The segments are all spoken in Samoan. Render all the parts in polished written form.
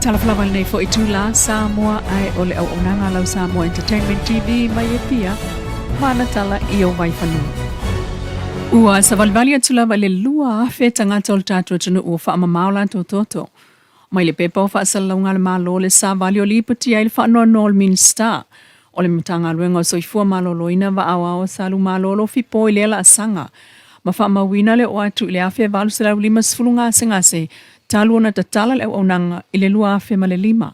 Talofa lava i lenei foi itula Samoa ae o le auaunaga a lau Samoa Entertainment TV mai Apia ma ana tala i ou vaifanua. Ua savalivali atu lava i le 2,000 tagata o le tatou atunuu ua faamamao latou toto. Mai le pepa o faasalalauga a le Malo le savali o lipotia ai le faanoanoa o le Minisita o le Matagaluega o Soifua Maloloina Vaaoao Salumalolo Fipo i lea laasaga ma faamauina le oo atu i le 1850 gasegase talu ona tatala le auaunaga i le 2005.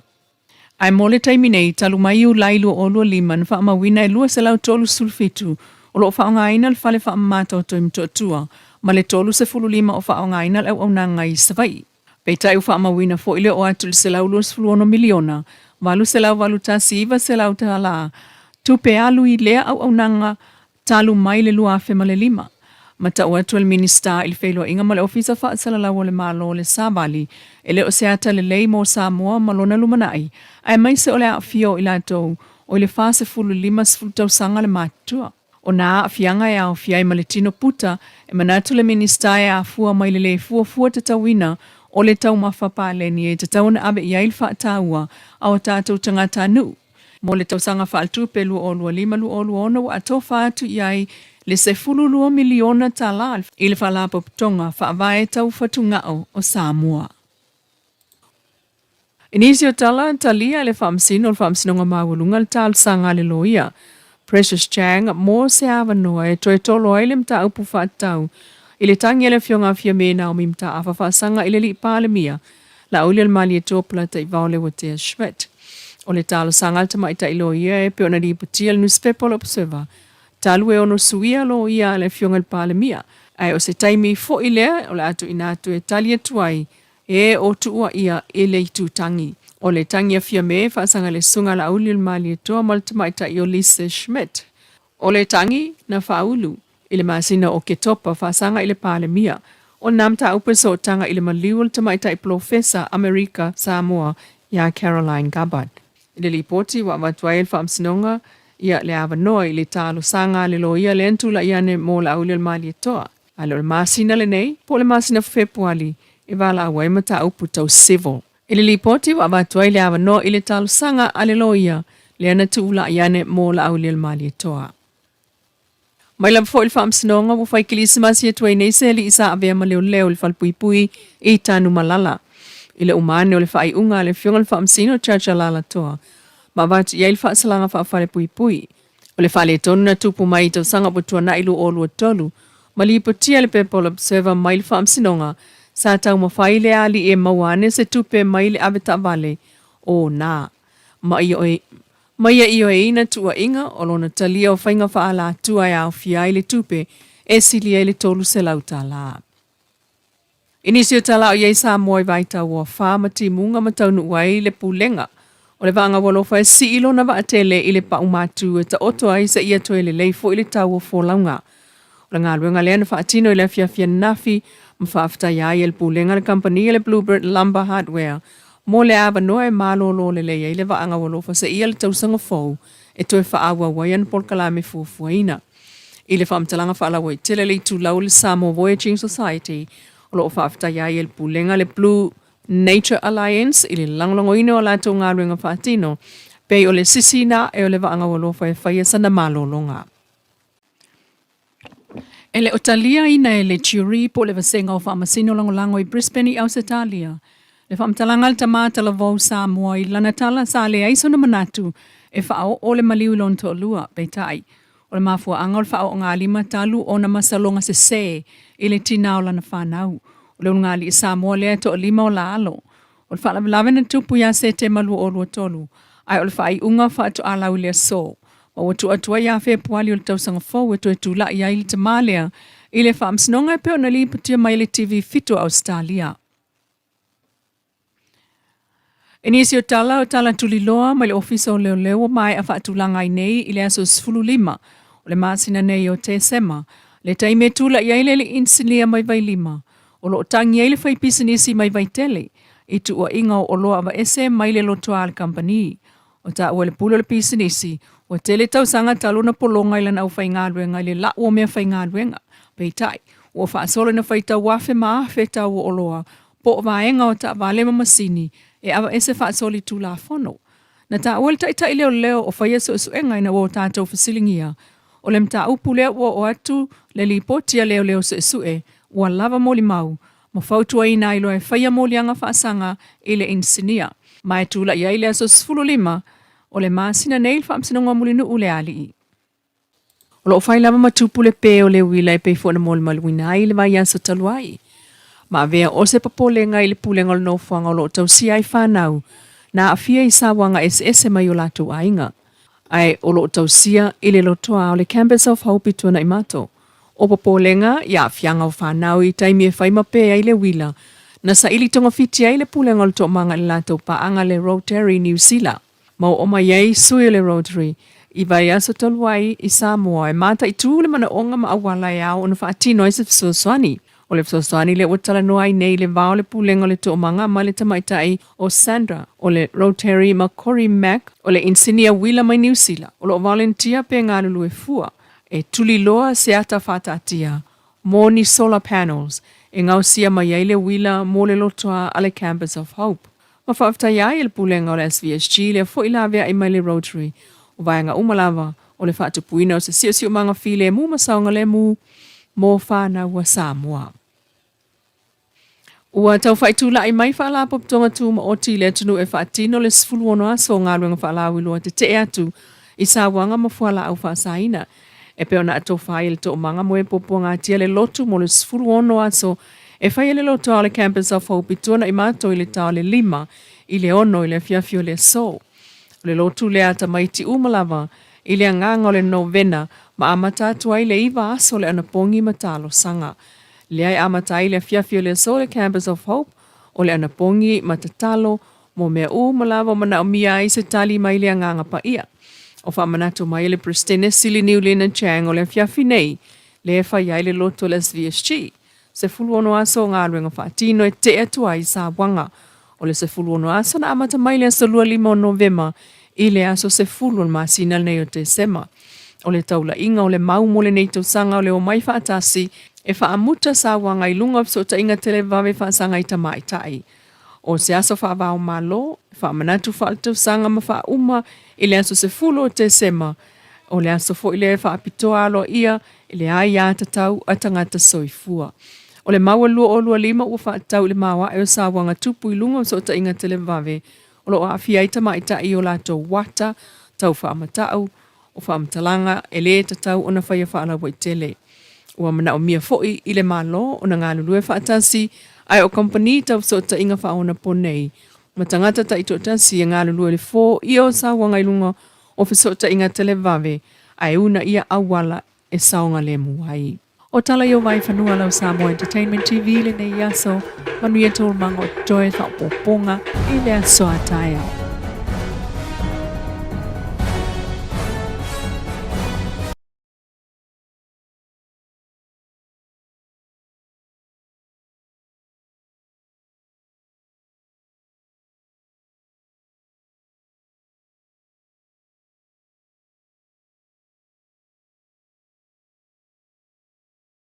Ae mo le taimi nei, talu mai Iulai 2025 na faamauina e 237 o lo o faaaogaina le fale faamama toto i Motootua ma le 35 o faaaogaina le auaunaga i Savaii. Peitai ua faamauina foi le oo atu i le $126 miliona, $881,900 tala tupe alu i lea auaunaga talu mai le 2005. Ma tau atu e le Minisita i le feiloaiga ma le Ofisa Faasalalau o le Malo le Savali, e le o se ata lelei mo Samoa ma lona lumanai, aemaise o le aafia o i latou o i le 40 i le 50 tausaga le matutua. O nā aafiaga e aofia ai ma le tino puta, e manatu le Minisita e afua mai le lē fuafua tatauina o le taumafa paleni e tatau ona ave i ai le faataua a o tatou tagatanuu. Mo le tausaga faaletupe 2025/2026 ua atofa atu i ai le $12 miliona tala i le Faalapotopotoga Faavae Tau Fatugao o Samoa. I nisi o tala, talia e le Faamasino o le Faamasinoga Maualuga le talosaga a le loia Precious Chang mo se avanoa e toe tolo ai le mataupu faatatau i le tagi a le Afioga a Fiame Naomi Mataafa Faasaga i le Alii Palemia Laauli o le Malietoa Polataivao Leuatea Schmidt. O le talosaga a le tamaitai loia e pei ona lipotia i le nusipepa o le Observer, talu e ono suia loia a le Afioga i le Palemia, ae o se taimi foi lea o le a tuuina atu e tali atu ai e o tuuaia i le itutagi. O le tagi a Fiame faasaga i le Susuga a Laauli o le Malietoa ma le tamaitai o Lisa Schmidt. O le tagi na faaulu i le masina o Oketopa faasaga i le Palemia o lena mataupu e sootaga i le maliu o le tamaitai polofesa Amerika Samoa iā Caroline Gabbard. I le lipoti ua avatu ai e le Faamasinoga ia le avanoa i le talosaga a le loia lea na tulai ane mo Laauli o le Malietoa. A le o le masina lenei, po o le masina Fepuali, e valaau ai mataupu tau civil. I le lipoti ua avatu ai le avanoa i le talosaga a le loia lea na tuulai ane mo Laaulialemalietoa. Mai lava foi le faamasinoga ua fai kilisimasi atu ai nei se alii sa avea ma leoleo i le falepuipui i Tanumalala. I le uma ane o le faaiuga a le Afioga i le Faamasino Judge Alalatoa ma avatu i ai le faasalaga faafalepuipui. O le faaletonu na tupu mai i tausaga ua tuanai 2023, ma lipotia le pepa o le Observer mai le Faamasinoga, sa taumafai le alii e maua ane se tupe mai le avetaavale o nā ma ma ia ioeina tuuaiga o lona talia o faiga faaalatua e aofia ai le tupe e sili ai le $300. I nisi o tala o i ai Samoa i vaitau o afa ma timuga ma taunuu ai le pulega o le Vaega Ualofa e sii lona vaatele i le pau matu e taoto ai seia toe lelei foi le tau o folauga. O le galuega lea na faatino i le afiafi ananafi ma faafetaia ai e le pulega le kamupani a le Bluebird Lumber Hardware mo le avanoa e malolo lelei ai le Vaega Ualofa seia le tausaga fou e toe faaauau ai ana polokalame fuafuaina. I le faamatalaga faalauaitele le itulau o le Samoa Voyaging Society, o lo o faafetaia ai e le Pulega le Blue Nature Alliance i le lagolagoina o a latou galuega faatino, pei o le sisiina ae o le vaa gaualofa e faia sana malologa. E le o taliaina e le jury po o le Vasega o Faamasino Lagolago i Brisbane i Ausetalia le faamatalaga a le tama talavou Samoa i lana tala sa leai sona manatu e faaoo le maliu i lona toalua. Peitai, O le mafuaaga o le faaoogalima talu ona masaloga sese i le tina o lana fanau. O le ulugalii Samoa lea e toalima o la alo. O le faalavelave na tupu ia Setema 2023, ae o le faaiuga faatoalau i le aso, ma ua tuu atu ai ia Fepuali o le tausaga fou e toe tulai ai le tama lea i le faamasinoga e pei ona lipotia mai e le TV 7 o Ausetalia. I nisi o tala o tala tuliloa mai le Ofisa o Leoleo ua maea faatulaga ai nei i le aso 15 o le masina nei o Tesema, le taimi e tulai ai le alii inisinia mai Vailima, o lo o tagi ai le faipisinisi mai Vaitele i tuuaiga o oloa aveese mai le lotoa a le kamupani. O taua le pule o le pisinisi, ua tele tausaga talu ona pologa i lana aufaigaluega i le lau o meafaigaluega. Peitai, ua faasolo ina faitau afe ma afe tau o oloa po o vaega o taavale ma masini e aveese faasolitulafono. Na taua e le taitai leoleo o faia suesuega ina ua o tatou fesiligia o le mataupu lea ua oo atu le lipoti a leoleo suesue ua lava molimau ma fautuaina ai loa e faia moliaga faasaga i le inisinia. Ma e tulai ai le aso 15 o le masina nei le Faamasinoga o Mulinuu le Alii. O lo o fai lava ma tupu le pē o le uila e pei foi ona molimauina ai le vaiaso talu ai. Ma avea o se popolega i le pulega o le nofoaga o lo o tausia ai fanau na aafia i sauaga eseese mai o latou aiga. Ae o lo o tausia i le lotoa o le Campus of Hope i Tuanaimato. O popolega i aafiaga o fanau i taimi e fai ma pē ai le uila, na saili togafiti ai le pulega o le toomaga i le latou paaga le Rotary Niu Sila. Ma oo mai ai sui o le Rotary i vaiaso talu ai i Samoa e mataitū le manaoga ma auala e ao ona faatino ai se fesoasoani. O le fesoasoani lea ua talanoa ai nei le va o le Pulega o le Toomaga ma le tamaitai o Sandra o le Rotary ma Cory Mack o le inisinia uila mai Niu Sila o lo o volunteer pe galulue fua e tuliloa se ata faataatia mo ni solar panels e gaosia mai ai le uila mo le lotoa a le Campus of Hope. Ma faafetai ai i le Pulega o le SVSG lea foi laveai mai le Rotary o vaega uma lava o le faatupuina o se siosiomaga filemu ma saogalemu mo fanau a Samoa. Ua tau faitula'i mai Faalapotopotoga Tumaoti i le atunuu e faatino le 16 aso o galuega faalauiloa tetee atu i sauaga ma fualaau faasaina e pei ona atofa ai e le Toomaga mo e Puapuagatia le lotu mo le 16 aso e fai ai le lotoa o le Campus of Hope i Tuanaimato i le tao le 5 i le 6 i le afiafi o le aso. O le lotu lea a tamaiti uma lava i le agaga o le novena ma amata atu ai le 9 aso o le anapogi ma talosaga. Lea e amata ai le afiafi o le aso le Campus of Hope o le anapogi ma tatalo mo mea uma lava o manaomia ai se tali mai le Agaga Paia. O faamanatu mai e le Peresetene Sili Niulina Chang o le afiafi nei lea e fai ai le loto o le SVSG. 16 aso o galuega faatino e tetee atu ai sauaga. O le 16 aso na amata mai le aso 25 o Novema i le aso 10 o le masina lenei o Tesema. O le taulaiga o le mau mo lenei tausaga o le omai faatasi e faamuta sauaga i luga o fesootaiga televave faasaga i tamaitai. O se aso faava-o-Malo, e faamanatu faaletausaga ma faauma i le aso 10 o Tesema, o le aso foi lea e faapitoa aloaia i le aiatatau a tagata soifua. O le mau a 2025 ua faatatau i le maoae o sauaga tupu i luga o fesootaiga televave o lo o aafia ai tamaitai i o latou ata tau faamatau, o faamatalaga e lē tatau ona faia faalauaitele. Ua manaomia foi i le Malo ona galulue faatasi ae o kamupani tau fesootaiga faaonaponei ma tagata taitoatasi e galulue i le foia o sauaga i luga o fesootaiga televave ae uunaia auala e saogalemu ai. O tala i o Vaifanua lau Samoa Entertainment TV i lenei aso, manuia taualumaga o totoe faaopoopoga i le aso a taeao.